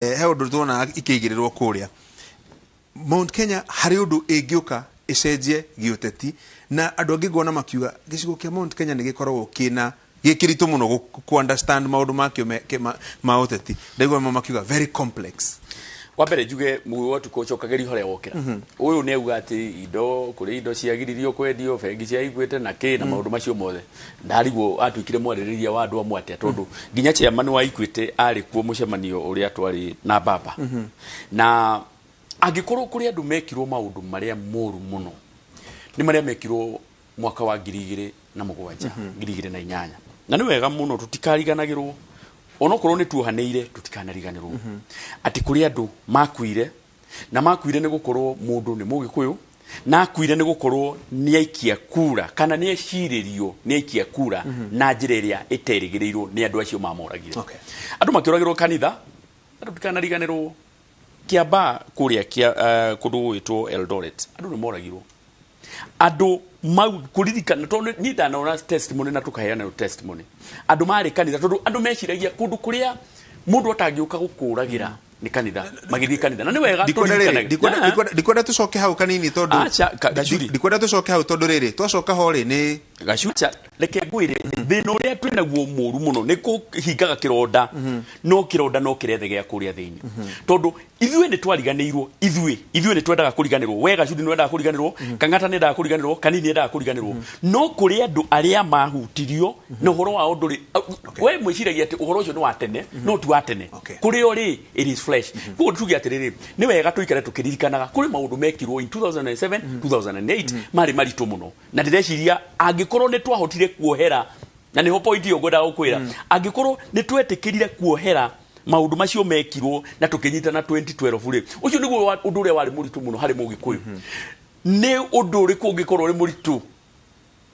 He ũndũ tuonaga ikĩigĩrĩrwo kũrĩa Mount Kenya, harĩ ũndũ ĩngĩũka ĩcenjie gĩũteti, na andũ angĩ nguona makiuga gĩcigo kĩa Mount Kenya nĩ gĩkoragwo kĩna gĩ kĩritũ mũno kũ understand maũndũ makĩo ma ũteti. Ndaigua mamwe makiuga very complex. Wa mbere njuge mũgĩ wa ũtukũ ũcokagĩria harĩa wokĩra. Ũyũ nĩ auga atĩ indo kũrĩ indo ciagiririo kwendio bengi cia Equity na kĩ na maũndũ macio mothe. Ndarigwo atuĩkire mwarĩrĩria wa andũ amwe atĩa, tondũ nginya chairman wa Equity arĩ kuo mũcemanio ũrĩa twarĩ na baba. Na angĩkorwo kũrĩ andũ mekirwo maũndũ marĩa moru mũno, nĩ marĩa mekirwo mwaka wa 2007, 2008, na nĩ wega mũno tũtikariganagĩrwo, onokorwo nĩ tuohanĩire, tũtikanariganĩrwo atĩ kũrĩ andũ makuire, na makuire nĩ gũkorwo mũndũ nĩ Mũgĩkũyũ, na akuire nĩ gũkorwo nĩ aikia kura kana nĩ ecirĩrio nĩ aikia kura na njĩra ĩrĩa ĩterĩgĩrĩirwo nĩ andũ acio mamoragire. Andũ makĩũragĩrwo kanitha. Andũ tikanariganĩrwo Kĩamba kũrĩa kĩa kũndũ gũgwĩtwo Eldoret, andũ nĩ moragirwo, andũ mau kũririkana, tondũ niĩ ndanona testimony na tũkaheana testimony, andũ marĩ kanitha, tondũ andũ meciragia kũndũ kũrĩa mũndũ atangĩũka gũkũragĩra nĩ kanitha, magĩthiĩ kanitha, na nĩ wega Ndikwenda rĩrĩ, tũririkanage. Ndikwenda tũcoke hau kanini tondũ Acha, Gacuri. Ndikwenda tũcoke hau tondũ rĩrĩ twacoka ho rĩ nĩ Gacuca, reke ngwĩre, thĩna ũrĩa twĩ naguo mũru mũno nĩ kũhingaga kĩronda, no kĩronda no kĩrethegea kũrĩa thĩinĩ, tondũ ithuĩ nĩ twariganĩirwo. Ithuĩ nĩ twendaga kũriganĩrwo. We Gacuri nĩ wendaga kũriganĩrwo, Kang'ata nĩ endaga kũriganĩrwo, Kanini endaga kũriganĩrwo, no kũrĩ andũ arĩa mahutirio na ũhoro wao ndũrĩ. We mwĩciragia atĩ ũhoro ũcio nĩ wa tene, no ti wa tene. Kũrĩ o rĩ, it is fresh. Koguo tuge atĩrĩrĩ, nĩ wega tũikare tũkĩririkanaga kũrĩ maũndũ mekirwo in 2007, 2008 marĩ maritũ mũno, na ndĩreciria angĩkorwo nĩ twahotire kuohera, na nĩho point ĩyo ngwendaga gũkwĩra, angĩkorwo nĩ twetĩkĩrire kuohera maũndũ macio mekirwo na tũkĩnyitana 2012 rĩ, ũcio nĩguo ũndũ ũrĩa warĩ mũritũ mũno harĩ Mũgĩkũyũ. Nĩ ũndũ ũrĩkũ ũngĩkorwo ũrĩ mũritũ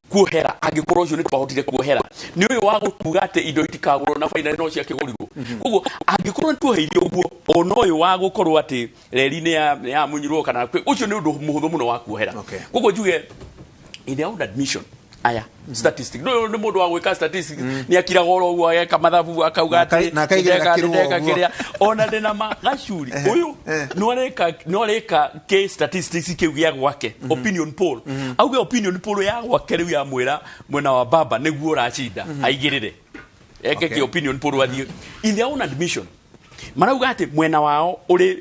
kuohera angĩkorwo ũcio nĩ twahotire kuohera? Nĩ ũyũ wa gũtuga atĩ indo itikagũrwo na baina no ciakĩgũrirwo. Koguo angĩkorwo nĩ tuoheirie ũguo, ona ũyũ wa gũkorwo atĩ reri nĩ yamunyirwo kana ũcio nĩ ũndũ mũhũthũ mũno wa kuohera. Koguo njuge in their own admission aya statistic no nĩ mũndũ wa gwĩka statistics, nĩ akiraga oro ũguo, ageka mathabu, akauga atĩ Na akaigĩrĩra nĩndeka kĩrũa nĩndeka ũguo. Kĩrĩa ona ndĩna ma Gacuri ũyũ no areka kĩ statistics kĩu gĩa gwake opinion poll, auge opinion poll ya gwake rĩu yamwĩra mwena wa baba nĩguo ũracinda, aigĩrĩre eke kĩ opinion poll athiĩ. In their own admission marauga atĩ mwena wao ũrĩ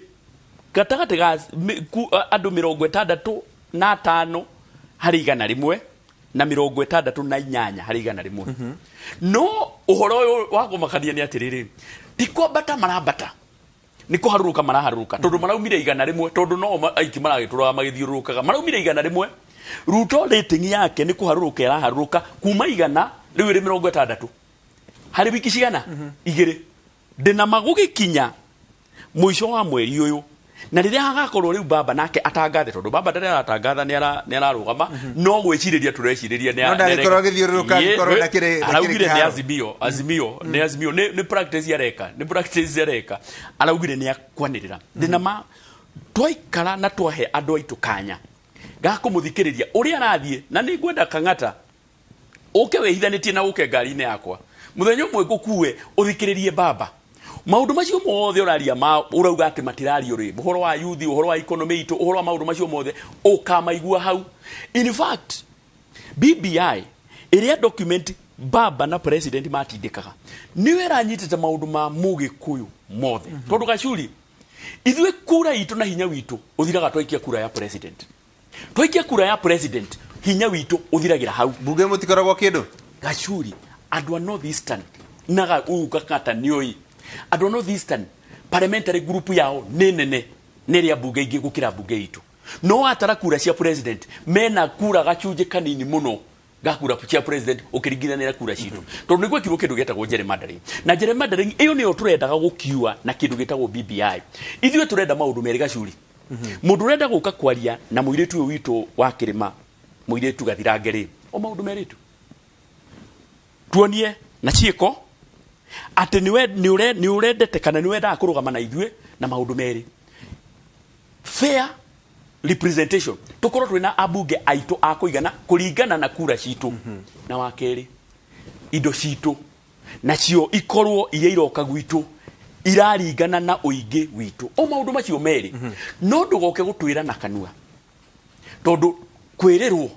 gatagatĩ ga andũ 65 harĩ 100 na 68 harĩ 100. No ũhoro ũyũ wa kũmakania nĩ atĩrĩrĩ, ti kwambata marambata, nĩ kũharũrũka maraharũrũka, tondũ maraumire 100, tondũ no aiki maragĩtũraga magĩthiũrũrũkaga, maraumire 100. Ruto rating yake nĩ kũharũrũka ĩraharũrũka kuma 100, rĩu ĩrĩ 60 harĩ wiki cigana 2. Ndĩna magũgĩkinya mũico wa mweri ũyũ, na rĩrĩa hagakorwo rĩu baba nake atangathe, tondũ baba ndarĩ aratangatha nĩ ararũgama, no gwĩcirĩria tũrecirĩria nĩ No ndagĩkorwo agĩthiũrũrũka, angĩkorwo ndakĩrĩ Araugire nĩ kĩharo. Azimio, Azimio nĩ Azimio, nĩ practice areka, nĩ practice areka. Araugire nĩ akwanĩrĩra. Ndĩna ma twaikara na twahe andũ aitũ kanya ga kũmũthikĩrĩria ũrĩa arathiĩ, na nĩ ngwenda Kang'ata ũke wĩhithanĩtie na ũke ngari-inĩ yakwa mũthenya ũmwe ngũkue ũthikĩrĩrie baba. Maũndũ macio mothe ũraria ma ũrauga atĩ matirario rĩ, ũhoro wa yuthi, ũhoro wa economy itũ, ũhoro wa maũndũ macio mothe ũkamaigua hau. In fact, BBI ĩrĩa document baba na president matindĩkaga nĩyo ĩranyitĩte maũndũ ma Mũgĩkũyũ mothe, tondũ Gacuri, ithuĩ kura itũ na hinya witũ ũthiraga twaikia kura ya president. Twaikia kura ya president, hinya witũ ũthiragĩra hau. Bunge mũtikoragwo kĩndũ. Gacuri, andũ a North Eastern naga ũũ Kakata nĩoĩ andũ a North Eastern parliamentary group yao nĩ nene nĩ ĩrĩa mbunge ingĩ gũkĩra mbunge itũ, no atara kura cia president mena kura gacunjĩ kanini mũno ga kura cia president ũkĩringithania na kura citũ, tondũ nĩ gwekirwo kĩndũ gĩtagwo gerrymandering, na gerrymandering ĩyo nĩyo tũrendaga gũkiua na kĩndũ gĩtagwo BBI. Ithuĩ tũrenda maũndũ merĩ, Gacuri. Mũndũ ũrenda gũka kwaria na mũirĩtu ũyũ witũ wa kĩrĩma, mũirĩtu gathirange rĩ, o maũndũ merĩ tu: tuonie na ciĩko atĩ nĩ ũrendete kana nĩ wendaga kũrũgama na ithuĩ, na maũndũ merĩ, fair representation, tukorwo twĩna ambunge aitũ a kũigana kũringana na kura citũ, na wa kerĩ, indo citũ nacio ikorwo iria iroka gwitũ Iraringana na ũingĩ witũ o maũndũ macio merĩ. No ndũgoke gũtwĩra na kanua, tondũ kwĩrĩrwo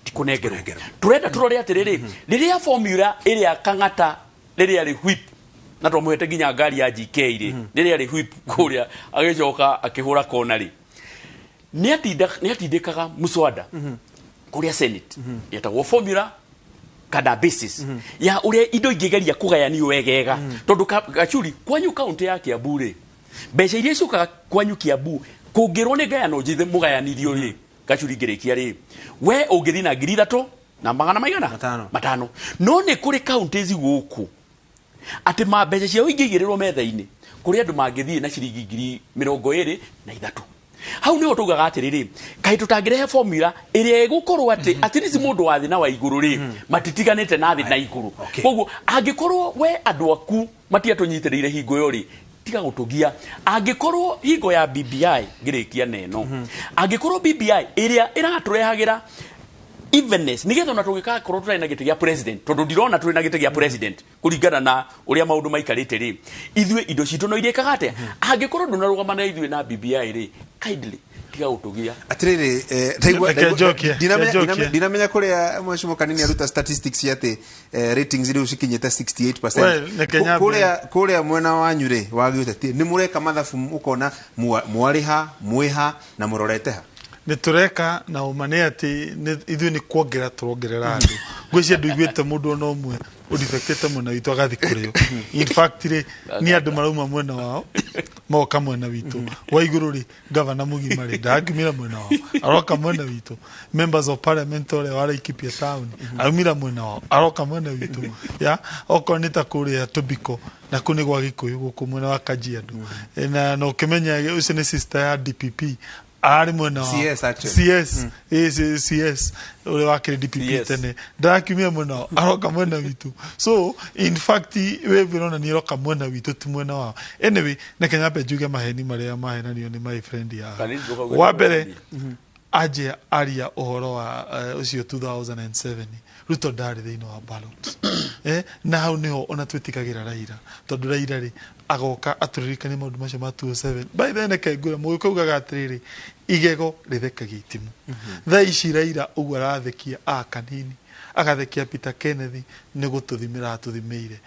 ti kũnengerwo. Tũrenda tũrore atĩrĩrĩ, rĩrĩa formula ĩrĩa Kang'ata rĩrĩa rĩ whip na twamũhete nginya ngari ya GK rĩ, rĩrĩa rĩ whip kũrĩa agĩcoka akĩhũra kona rĩ, nĩ atindĩkaga mũswada kũrĩa Senate yetagwo formula kana basis ya ũrĩa indo ingĩgeria kũgayanio wegega, tondũ Gachuri, kwanyu kaunti ya Kiambu rĩ, mbeca iria ciũkaga kwanyu Kiambu kũngĩrwo nĩ ngayano njĩthĩ mũgayanirio rĩ, Gachuri, ngĩrĩkia rĩ, we ũngĩthiĩ na 3,000 na magana maigana? Matano. Matano. No nĩ kũrĩ counties gũkũ atĩ ma mbeca ciao ingĩigĩrĩrwo metha-inĩ, kũrĩ andũ mangĩthiĩ na ciringi 23,000. Hau nĩho taugaga atĩrĩrĩ, kaĩ tũtangĩrehe formula ĩrĩa ĩgũkorwo atĩ at least mũndũ wa thĩ na wa igũrũ rĩ matitiganĩte na thĩ na igũrũ? Koguo angĩkorwo we andũ aku matiatũnyitĩrĩire hingo ĩyo rĩ, tiga gũtũgia. Angĩkorwo hingo ya BBI, ngĩrĩkia neno, angĩkorwo BBI ĩrĩa ĩratũrehagĩra evenness nigetha ona tũgĩgakorwo tũtarĩ na gĩtĩ gĩa president, tondũ ndirona tũrĩ na gĩtĩ gĩa president kũringana na ũrĩa maũndũ maikarĩte rĩ, ithuĩ indo citũ no irĩkaga atĩa angĩkorwo ndũnarũgama na ithuĩ na BBI rĩ? Kindly tiga gũtũgia. Atiriri, Reke njokie, reke njokie. Ndinamenya kuria mheshimiwa Kanini aruta statistics cia atĩ ratings riu cikinyite 68%. Well, reke nyambe. Kuria mwena wanyu ri wa gĩũteti nĩ mũreka mathabu mũkona mwarĩha mwĩha na mũrorete ha? Nĩ tũreka, na ũma nĩ atĩ ithuĩ nĩ kuongerera tũrongerera andũ. Ngwĩciria ndũiguĩte mũndũ ona ũmwe ũdefectĩte mwena witũ agathi kũrĩo. In fact rĩ, nĩ andũ marauma mwena wao moka mwena witũ wa igũrũ rĩ. Gavana mũgima rĩ, ndakiumĩra mwena wao, aroka mwena witũ. Members of parliament ũrĩa wa Laikipia town araumĩra mwena wao, aroka mwena witũ. Ya okorwo nĩ ta kũrĩa Tobiko, na kũu nĩ gwa Gĩkũyũ, gũkũ mwena wa Kajiado. Na ũkĩmenya ũcio nĩ sister ya DPP ararĩ mwena wa CS actually. CS, CS ũrĩa wakĩrĩ DPP CS. tene, ndarakiumia mwena wao, aroka mwena witũ. So in fact wave ĩrona nĩ ĩroka mwena witũ, ti mwena wao. Anyway, reke nyambe njuge maheni marĩa mahenanio nĩ my friend ya Kanini ndũkauge wa nĩ mbere maheni. Anjia aria ũhoro wa ũcio 2007 Ruto ndarĩ thĩinĩ wa ballot, na hau nĩho ona twĩtigagĩra Raila, tondũ Raila rĩ agoka atũririkanie maũndũ macio ma 2007. By the way, reke ngwĩre, mũgĩkũyũ ugaga atĩrĩrĩ, igego rĩthekagia itimũ. Thaa ici Raila ũguo arathekia a Kanini, agathekia Peter Kenneth, nĩ gũtũthimĩra atũthimĩire,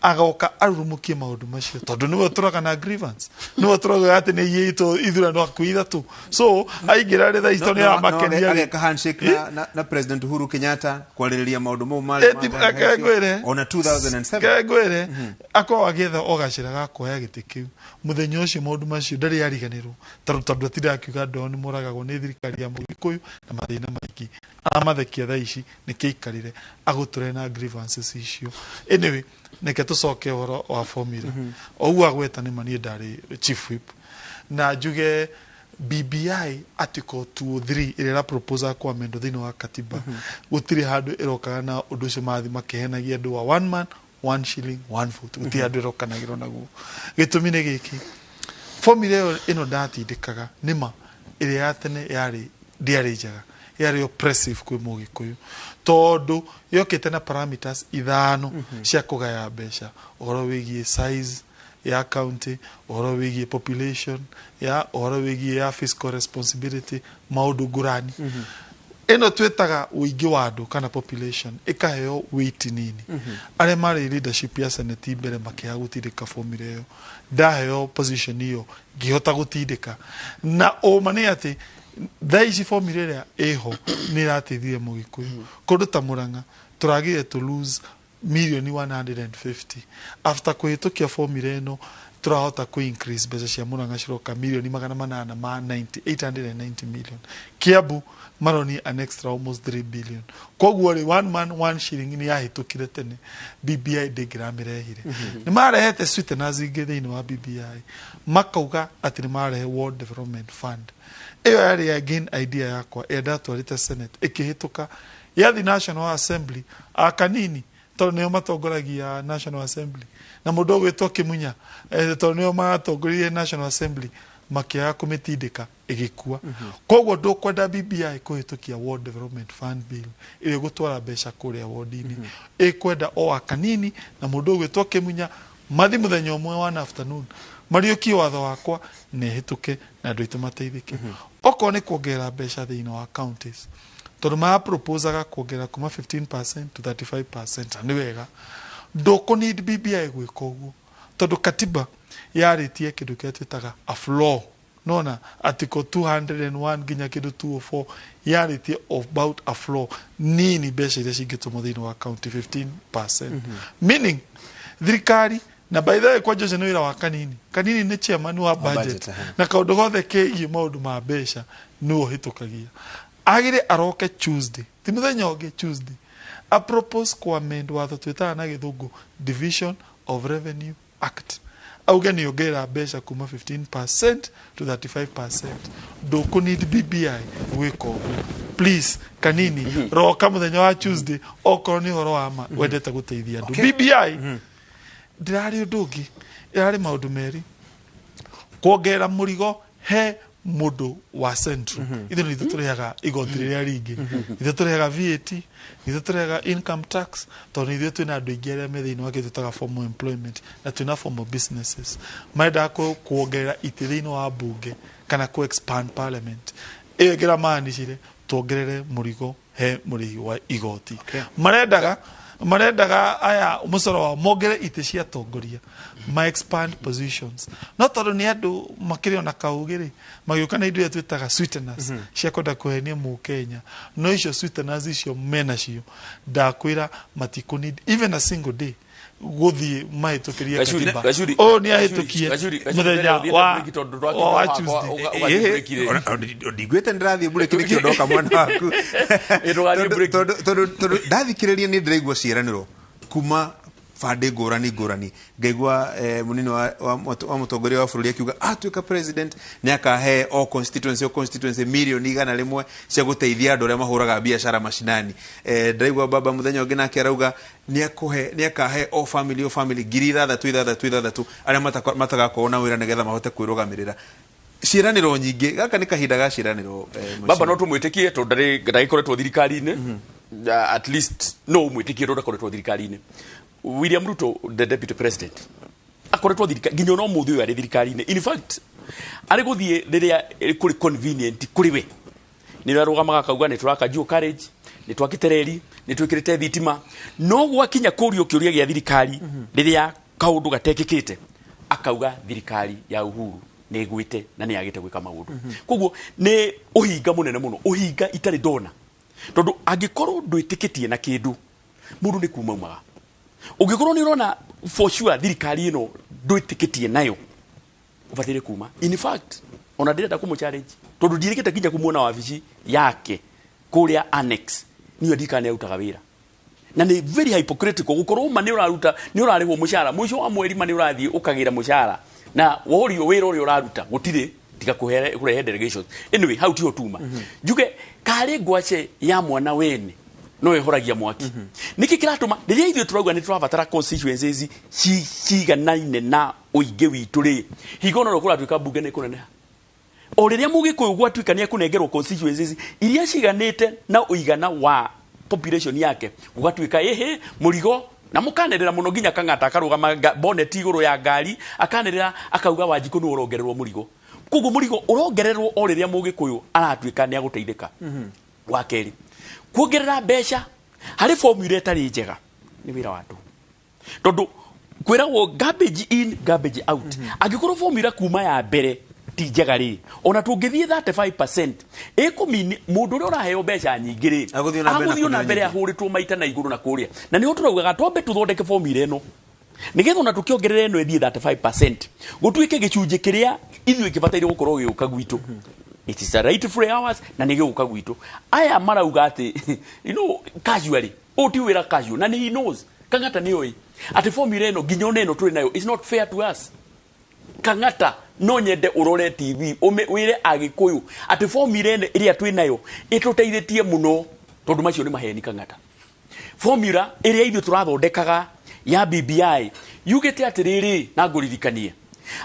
agoka arurumukie maũndũ macio, tondũ nĩwe ũtũraga na grievance, nĩwe ũtũraga atĩ nĩ iyĩtwo ithurano hakuhĩ ithatũ. So aingĩra rĩ thaa ici, tondũ nĩ aramakenia rĩ. Ageka handshake na President Uhuru Kenyatta kwarĩrĩria maũndũ mau marĩ Reke ngwĩre. ona 2007. Reke ngwĩre, akorwo agĩetha o gacĩra ga kuoya gĩtĩ kĩu mũthenya ũcio, maũndũ macio ndarĩ ariganĩrwo, tondũ atindaga akiuga andũ ao nĩ moragagwo nĩ thirikari ya mũgĩkũyũ na mathĩna maingĩ aramathekia. Thaa ici nĩkĩo aikarĩre agũtũre na grievances icio. Anyway, reke tũcoke ũhoro wa formula. O ũguo agweta, nĩ ma niĩ ndarĩ chief whip, na njuge BBI article 203 ĩrĩa ĩra propose kwa amendwo thĩinĩ wa katiba, gũtirĩ handũ ĩrokaga na ũndũ ũcio mathi makĩhenagia andũ wa one man one shilling one vote. Gũtirĩ handũ ĩrokanagĩrwo naguo. Gĩtũmi nĩ gĩkĩ, formula ĩyo ĩno ndatindĩkaga nĩma ĩrĩa ya tene yarĩ ndĩarĩ njega, yarĩ oppressive kwĩ mũgĩkũyũ, tondũ yokĩte na parameters ithano cia kũgaya mbeca: ũhoro wĩgiĩ size ya county, ũhoro wĩgiĩ population, ya ũhoro wĩgiĩ ya fiscal responsibility, maũndũ ngũrani. Ĩno twĩtaga ũingĩ wa andũ kana population ĩkaheo weight nini. Arĩa marĩ leadership ya senate mbere makĩaga gũtindĩka formula ĩyo. Ndaheo position ĩyo, ngĩhota gũtindĩka, na ũma nĩ atĩ thaa ici formula ĩrĩa ĩho nĩ ĩrateithirie mũgĩkũyũ. Kũndũ ta Mũrang'a tũragire to lose milioni 150. After kũhĩtũkia formula ĩno, tũrahota kũ increase mbeca cia Mũrang'a, ciroka milioni magana manana ma 90, 890 million. Kiambu maroni an extra almost 3 billion. Koguo rĩ, one man one shilling nĩ yahĩtũkire tene, BBI ndĩngĩramĩrehire. Nĩ marehete sweeteners ingĩ thĩinĩ wa BBI, makauga atĩ nĩ marehe World Development Fund. Ĩyo yarĩ again idea yakwa ĩrĩa ndatwarĩte Senate, ĩkĩhĩtũka. Yathi National Assembly, akanini tondũ nĩo matongoragia National Assembly na mũndũ ũgwĩtwo Kĩmunya, tondũ nĩo maratongoririe National Assembly, makĩaga kũmĩtindĩka, ĩgĩkua. Koguo ndũkwenda BBI kũhĩtũkia World Development Fund Bill ĩrĩa ĩgũtwara mbeca kũrĩa wodi-inĩ, ĩkwenda o akanini na mũndũ ũgwĩtwo Kĩmunya Mathi mũthenya ũmwe wa afternoon mariũkie watho wakwa na ĩhĩtũke na andũ aitũ mateithĩke. Okorwo nĩ kuongerera mbeca thĩinĩ wa counties, tondũ maraproposaga kuongerera kuma 15% to 35%, na nĩ wega, ndũkũ need BBI gwĩka ũguo, tondũ katiba yarĩtie kĩndũ kĩrĩa twĩtaga a floor. Nona article 201 nginya kĩndũ 204 yarĩtie about a floor nini, mbeca iria cingĩtũmwo thĩinĩ wa county 15%, meaning thirikari. Na by the way, kwa Jose nĩ wĩra wa Kanini. Kanini nĩ chairman wa budget, budget, na kaũndũ gothe kegiĩ maũndũ ma mbeca nĩwe ũhĩtũkagia. Agĩrĩ aroke Tuesday, ti mũthenya ũngĩ, Tuesday, a propose ku amend watho twĩtaga na gĩthũngũ Division of Revenue Act, auge nĩ ongerera mbeca kuma 15% to 35%. Ndũkũ need BBI gwĩka ũguo. Please, Kanini, roka mũthenya wa Tuesday okorwo nĩ ũhoro wa ma wendete gũteithia andũ. BBI ndĩrarĩ ũndũ ũngĩ, ĩrarĩ maũndũ merĩ: kuongerera mũrigo he mũndũ wa central. Ithuĩ nĩ ithuĩ tũrĩhaga igoti rĩrĩa rĩingĩ, ithuĩ tũrĩhaga VAT, ithuĩ tũrĩhaga income tax, tondũ nĩ ithuĩ twĩna andũ aingĩ arĩa me thĩinĩ wa kĩndũ twĩtaga formal employment na twĩna formal businesses. Marendaga kuongerera itĩ thĩinĩ wa bunge kana ku expand parliament. Ĩyo ĩngĩramanicire tuongerere mũrigo he mũrĩhi wa igoti. Marendaga aya mũcoro wao mongerere itĩ cia atongoria, ma expand positions, no tondũ nĩ andũ makĩrĩ ona kaũgĩ rĩ, magĩũka na indo iria twĩtaga sweeteners cia kwenda kũhenia mũkenya. No icio sweeteners icio menacio, ndakwĩra matikũ need even a single day gũthiĩ mahĩtũkĩrie katiba. Ũyũ nĩ ahĩtũkie mũthenya wa Tuesday. Ndiguĩte ndĩrathiĩ mburĩki, nĩkĩo ndoka mwena waku. Ndũgathiĩ break. Tondũ ndathikĩrĩria nĩ ndĩraigua ciĩranĩro kuma bandĩ ngũrani ngũrani. Ngaigua mũnini wa mũtongoria wa bũrũri akiuga atuĩka president nĩ akahe o constituency, o constituency mirioni 100 cia gũteithia andũ arĩa mahũraga biacara macinani. Ndĩraigua baba mũthenya ũngĩ nake arauga nĩ akũhe, nĩ akahe o family, o family 6,000 6 6 arĩa matagakorwo na wĩra nĩgetha mahote kwĩrũgamĩrĩra. Ciĩranĩro nyingĩ, gaka nĩ kahinda ga ciĩranĩro, Baba, mheshimiwa. No tũmwĩtĩkie tondũ ndagĩkoretwo thirikari-inĩ. At least no ũmwĩtĩkie tondũ ndakoretwo thirikari-inĩ. William Ruto, the deputy president, akoretwo thirikari nginya ona ũmũthĩ ũyũ arĩ thirikari-inĩ. In fact, arĩ gũthiĩ rĩrĩa kũrĩ convenient kũrĩ we nĩ arũgamaga akauga nĩ tũraka dual carriage, nĩ twakĩte reri, nĩ twĩkĩrĩte thitima. No gwakinya kũrio kĩũria gĩa thirikari rĩrĩa kaũndũ gatekĩkĩte, akauga thirikari ya Uhuru nĩ ĩgwĩte na nĩ yagĩte gwĩka maũndũ. Koguo nĩ ũhinga mũnene mũno, ũhinga itarĩ ndona, tondũ angĩkorwo ndwĩtĩkĩtie na kĩndũ, mũndũ nĩ kuma umaga. Ũngĩkorwo nĩ ũrona for sure thirikari ĩno ndwĩtĩkĩtie nayo, ũbataire kuma. In fact, ona ndĩrenda kũmũ challenge tondũ ndirĩkĩte nginya kũmuona wabici yake kũrĩa annex, niyo ndikana nĩ arutaga wĩra. Na nĩ very hypocritical gũkorwo ma nĩ ũraruta, nĩ ũrarĩhwo mũcara mũico wa mweri, ma nĩ ũrathiĩ ũkagĩra mũcara na worio wĩra ũrĩa ũraruta gũtirĩ tiga kũrehe delegations. Anyway, hau tiho tuma. Njuge karĩ ngwace ya mwana wene no ĩhoragia mwaki. Nĩkĩ kĩratũma rĩrĩa ithuĩ tũrauga nĩ tũrabatara constituencies ciganaine na ũingĩ witũ rĩ, hingo no kũratuĩka mbunge nĩ kũneneha o rĩrĩa mũgĩkũyũ gwatuĩka nĩ ekũnengerwo constituencies iria ciganĩte na ũigana wa population yake, gũgatuĩka ĩhĩ mũrigo na mũkanĩrĩra mũno nginya Kang'ata akarũgama bonnet igũrũ ya ngari akanĩrĩra akauga Wanjikũ nĩ ũrongererwo mũrigo. Koguo mũrigo ũrongererwo o rĩrĩa mũgĩkũyũ aratuĩka nĩ agũteithĩka. Wa kerĩ, kuongerera mbeca harĩ formula ĩtarĩ njega nĩ wĩra wa tũhũ, tondũ kwĩragwo garbage in, garbage out. Angĩkorwo formula kuma ya mbere ti njega rĩ, ona tũngĩthiĩ 35% ĩkũmini mũndũ ũrĩa ũraheo mbeca nyingĩ rĩ, Agũthiĩ na mbere na agũthiĩ na kũneo mbere nyingĩ. ahũrĩtwo maita na igũrũ na kũrĩa. Na nĩho tũraugaga twambe tũthondeke formula ĩno nĩgetha ona tũkĩongerera ĩno ĩthiĩ 35%, gũtuĩke gĩcunjĩ kĩrĩa ithuĩ kĩbataire gũkorwo gĩgũka gwitũ, it is a right free hours na nĩ gĩgũka gwitũ. Aya marauga atĩ casually, ũũ ti wĩra casual, na nĩ he knows, Kang'ata nĩ oĩ atĩ formula ĩno nginya ona ĩno tũrĩ nayo is not fair to us. Kang'ata, no nyende ũrore TV wĩre agĩkũyũ atĩ formula ĩno ĩrĩa twĩ nayo ĩtũteithĩtie mũno, tondũ macio nĩ maheni. Kang'ata, formula ĩrĩa ithuĩ tũrathondekaga ya BBI yugĩte atĩrĩrĩ, na ngũririkanie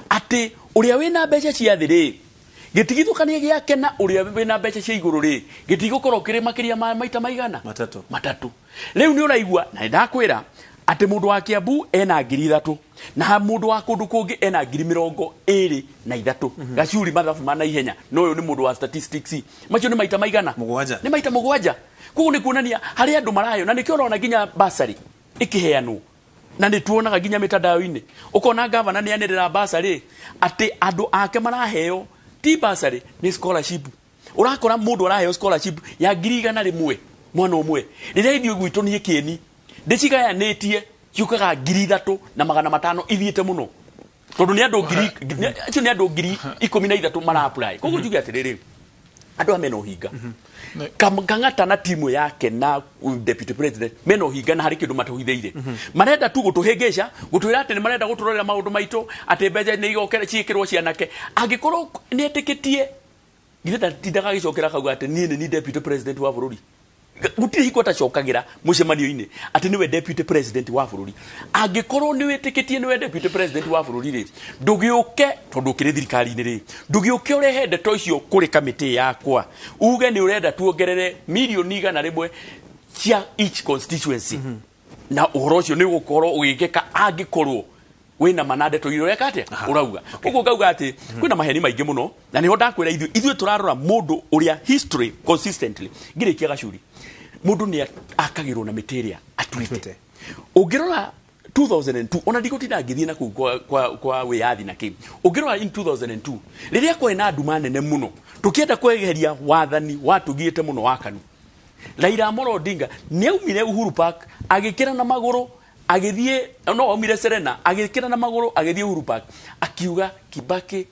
atĩ ũrĩa wĩna mbeca cia thĩ rĩ, gĩtigithũkania gĩake na ũrĩa wĩna mbeca cia igũrũ rĩ, gĩtigũkorwo kĩrĩ makĩria ma maita maigana? Matatũ. Matatũ. Rĩu nĩ ũraigua na nĩ ndakwĩra Atĩ mũndũ wa Kiambu ena 3,000 na mũndũ wa kũndũ kũngĩ ena 23,000. Gacuri mathabu ma naihenya no ũyũ nĩ mũndũ wa statistics. Macio nĩ maita maigana? Mũgwanja. Nĩ maita mũgwanja. Koguo nĩ kuonania harĩ andũ maraheo na nĩkĩo ũrona nginya basarĩ ĩkĩheanwo na nĩ tuonaga nginya mitandao-inĩ ũkona gavana nĩ anĩrĩra basarĩ atĩ andũ ake maraheo ti basarĩ nĩ scholarship. Ũrakora mũndũ araheo scholarship ya 100,000 mwana ũmwe rĩrĩa ithuĩ gwitũ niĩ kĩeni ndĩcigayanĩtie ciũkaga 3,500 ithiĩte mũno tondũ nĩ andũ ngiri acio nĩ andũ 13,000 mara apply. Koguo njuge atĩrĩrĩ andũ aya mena ũhinga. Kang'ata na timu yake na deputy president mena ũhinga na harĩ kĩndũ matũhithĩire. Marenda tu gũtũhĩngĩca gũtwĩra atĩ nĩ marenda gũtũrorera maũndũ maitũ atĩ mbeca nĩ igokere ciĩkĩrwo cianake. Angĩkorwo nĩ etĩkĩtie githĩ ndatindaga agĩcokera akauga atĩ niĩ nĩ niĩ deputy president wa bũrũri. Gũtirĩ hingo atacokagĩra mũcemanio-inĩ atĩ nĩwe deputy president wa bũrũri. Angĩkorwo nĩ wĩtĩkĩtie nĩwe deputy president wa bũrũri rĩ, ndũgĩũke tondũ ũkĩrĩ thirikari-inĩ rĩ, ndũgĩũke ũrehe ndeto icio kũrĩ kamĩtĩ yakwa uge nĩ ũrenda tuongerere 100,000,000 cia each constituency. Na ũhoro ũcio nĩ ũgũkorwo ũgĩkĩka angĩkorwo wĩna mana ndeto iria ũreka atĩa ũrauga. Ũguo ngauga atĩ kwĩna maheni maingĩ mũno na nĩho ndakwĩra ithuĩ tũrarora mũndũ ũrĩa history consistently ngĩrĩkia gacuri mũndũ nĩ akagĩrwo na mĩtĩ ĩrĩa atuĩte. Ũngĩrora 2002 ona ndigũtinda ngĩthiĩ na kũu kwa wĩyathi na kĩ. Ũngĩrora in 2002 rĩrĩa kwarĩ na nduma nene mũno tũkĩenda kweheria wathani watũgiĩte mũno wa KANU. Raila Amolo Odinga nĩ aumire Uhuru Park agĩkĩra na magũrũ agĩthiĩ no aumire Serena agĩkĩra na magũrũ agĩthiĩ Uhuru Park akiuga Kibaki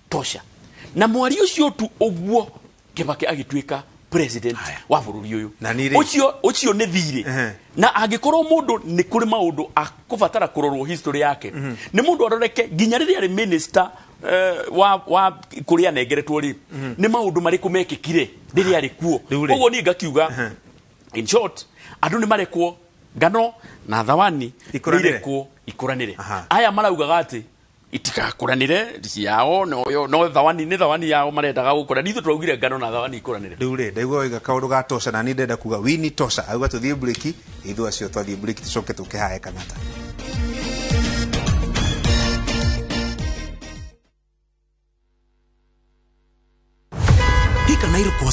tosha. Na mwari ũcio tu ũguo Kibaki agĩtuĩka president wa bũrũri ũyũ. Ũcio nĩ thirĩ. Na angĩkorwo mũndũ nĩ kũrĩ maũndũ akũbatara kũrorwo history yake nĩ mũndũ aroreke nginya rĩrĩa arĩ minister wa kũrĩa anengeretwo rĩ nĩ maũndũ marĩkũ mekĩkire rĩrĩa arĩ kuo. Koguo niĩ ngakiuga in short andũ nĩ marekwo ngano na thawani irekwo ikũranĩre. Aya maraugaga atĩ itigakũranĩre ciao no thawani nĩ thawani yao marendaga gũkũra. Ithuĩ tũraugire ngano na thawani ikũranĩre. Rĩu rĩ ndaigua waiga kaũndũ ga tosha na niĩ ndenda kuga wini tosha auga tũthiĩ break ithuĩ acio twathiĩ break tũcoke tũke hae Kang'ata. Hika Nairo kwa